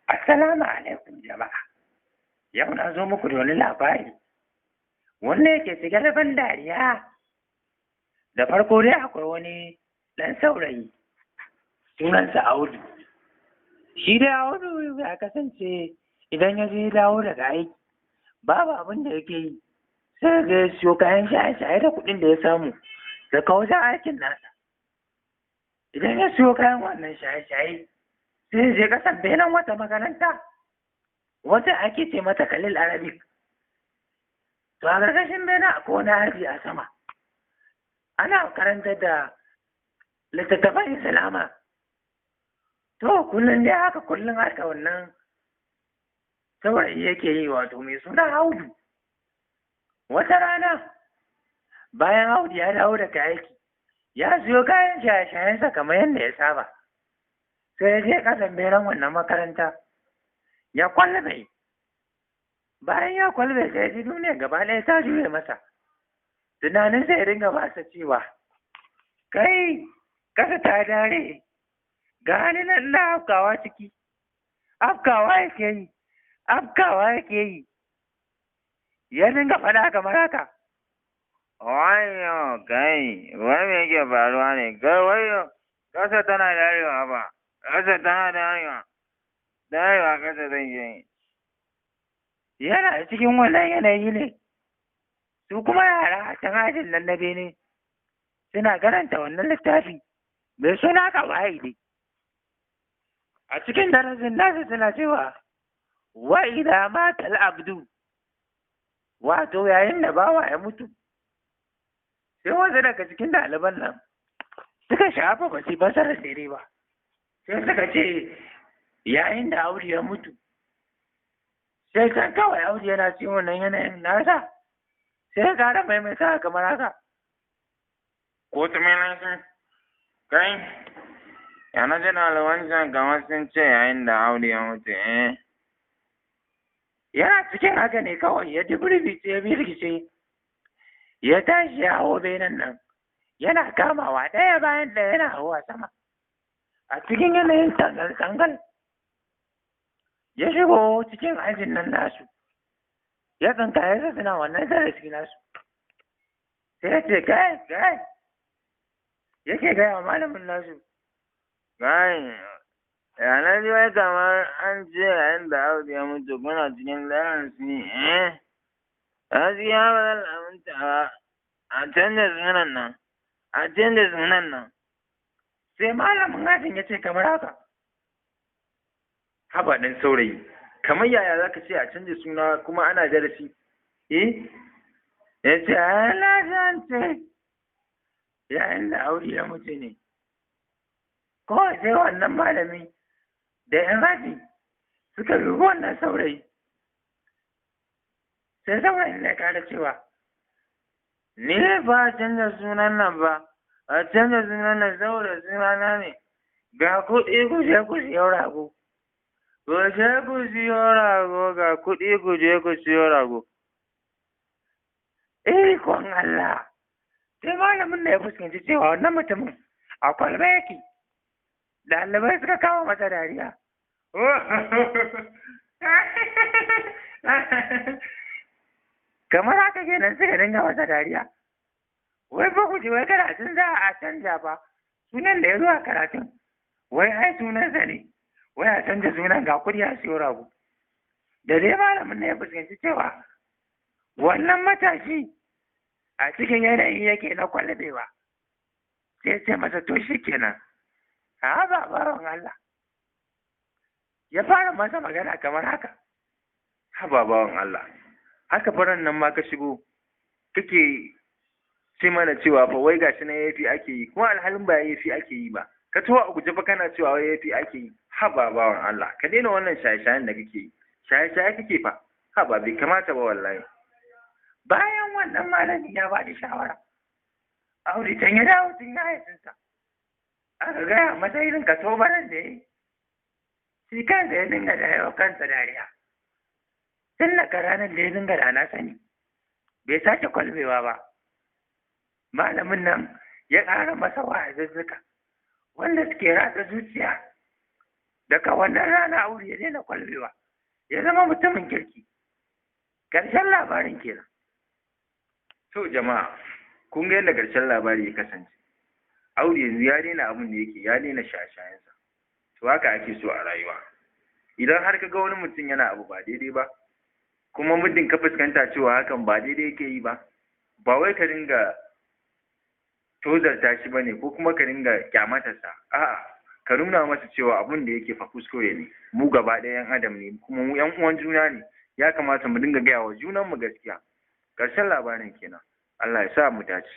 Assalamu alaikum jama'a. Yau na zo muku da wani labari wanda yake cike da ban dariya. Da farko dai akwai wani ɗan saurayi sunansa Audu. Shi dai Audu ya kasance idan ya je dawo daga aiki babu abin da yake yi sai ga ya siyo kayan shaye-shaye da kuɗin da ya samu daga wajen aikin nasa. Idan ya siyo kayan wannan shaye-shaye sai ya je ƙasan benen wata makaranta wata ake ce mata Khalil Arabic. To a ƙarƙashin benen akwai wani aji a sama. Ana karantar da littattafan Islama. To kullum dai haka kullum haka wannan saurayi yake yi, wato mai suna Audu. Wata rana bayan Audu ya dawo daga aiki ya siyo kayan shaye-shayensa kamar yadda ya saba. Sai ya je ƙasan benen wannan makaranta ya kwalbe. Bayan ya kwalbe sai ya ji duniya gaba ɗaya ta juye masa. Tunaninsa ya dinga basa cewa kai, ƙasa ta dare, ga ni nan na afkawa ciki. Afkawa yake yi, afkawa yake yi. Ya dinga faɗa kamar haka. Wayo kai, wai me yake faruwa ne? Kai wayo, ƙasa tana darewa ba, ƙasa tana darewa, darewa ƙasa zan yi. Yana cikin wannan yanayi ne, su kuma yara a can ajin nan na bene suna karanta wannan littafi mai suna Ƙawa'idi. A cikin darasin nasu suna cewa wa idza mata abdu, wato yayin da bawa ya mutu. Sai wasu daga cikin ɗaliban nan suka shafa ba su fassara daidai ba, sai suka ce yayin da Audu ya mutu. Sai can kawai Audu yana cikin wannan yanayin nasa sai ya ƙara maimaita kamar haka. Ko tumilansu, kai, ya na ji ɗaliban can kamar sun ce yayin da Audu ya mutu, eh. Yana cikin haka ne kawai ya dubirbice ya birkice ya tashi ya hau benen nan, yana kamawa ɗaya bayan ɗaya yana hawa sama. A cikin yanayin tangal-tangal ya shigo cikin ajin nan nasu, ya tsinkaye su suna wannan darasi nasu. Sai ya ce kai, kai, yake gaya wa malamin nasu. Kai, ya na ji wai kamar an ce yayin da Audu ya mutu kuna cikin darasi, eh. Gaskiya ba zan lamunta ba, a canza sunan nan, a canza sunan nan. Sai malamin ajin ya ce kamar haka. Haba ɗan saurayi, kamar yaya za ka ce a canza suna kuma ana darasi? Eh? Ya ce ai na ji an ce yayin da Audu ya mutu ne. Kawai sai wannan malami da ‘yan aji suka dubi wannan saurayi. Sai saurayin ya ƙara cewa ni ba a canza sunan nan ba, a canza sunan nan saboda sunana ne. Ga kuɗi ku je ku siyo rago. Ku je ku siyo rago, ga kuɗi ku je ku siyo rago. Ikon Allah. Sai malamin da ya fuskanci cewa wannan mutumin a kwalba yake. Ɗalibai suka kama masa dariya. Kamar haka kenan suka dinga masa dariya. Wai ba ku ji wai karatun za a canja ba, sunan da ya zo a karatun wai ai sunansa ne, wai a canja sunan ga kuɗi a siyo rago. Da dai malamin ya fuskanci cewa wannan matashi a cikin yanayi yake na kwalbewa, sai ce masa to shi kenan. A ba bawan Allah. Ya fara masa magana kamar haka. Haba bawan Allah, haka faran nan ma ka shigo kake ce mana cewa fa wai gashi na yafi ake yi, kuma alhalin ba yafi ake yi ba. Ka taho a guje fa kana cewa wai yafi ake yi. Haba bawan Allah, ka daina wannan shaye-shayen da kake yi. Shaye-shaye kake fa. Haba bai kamata ba wallahi. Bayan wannan malami ya ba da shawara, Audu can ya dawo cikin hayyacinsa. Aka gaya masa irin katobaran da ya yi. Shi kansa ya dinga da yawa kansa dariya. Tun daga ranar da ya dinga da na sani, bai sake kwalbewa ba. Malamin nan ya ƙara masa wa'azuzzuka wanda suke ratsa zuciya. Daga wannan rana Audu ya daina kwalbewa, ya zama mutumin kirki. Ƙarshen labarin kenan. To jama'a, kun ga yadda ƙarshen labari ya kasance. Audu yanzu ya daina abin da yake, ya daina shaye-shayensa. To haka ake so a rayuwa. Idan har ka ga wani mutum yana abu ba daidai ba, kuma muddin ka fuskanta cewa hakan ba daidai yake yi ba, ba wai ka dinga tozarta shi bane ko kuma ka dinga kyamatarsa. A'a, ka nuna masa cewa abin da yake fa kuskure ne. Mu gaba ɗaya 'yan adam ne, kuma mu 'yan uwan juna ne. Ya kamata mu dinga gaya wa junanmu gaskiya. Ƙarshen labarin kenan. Allah ya sa mu dace.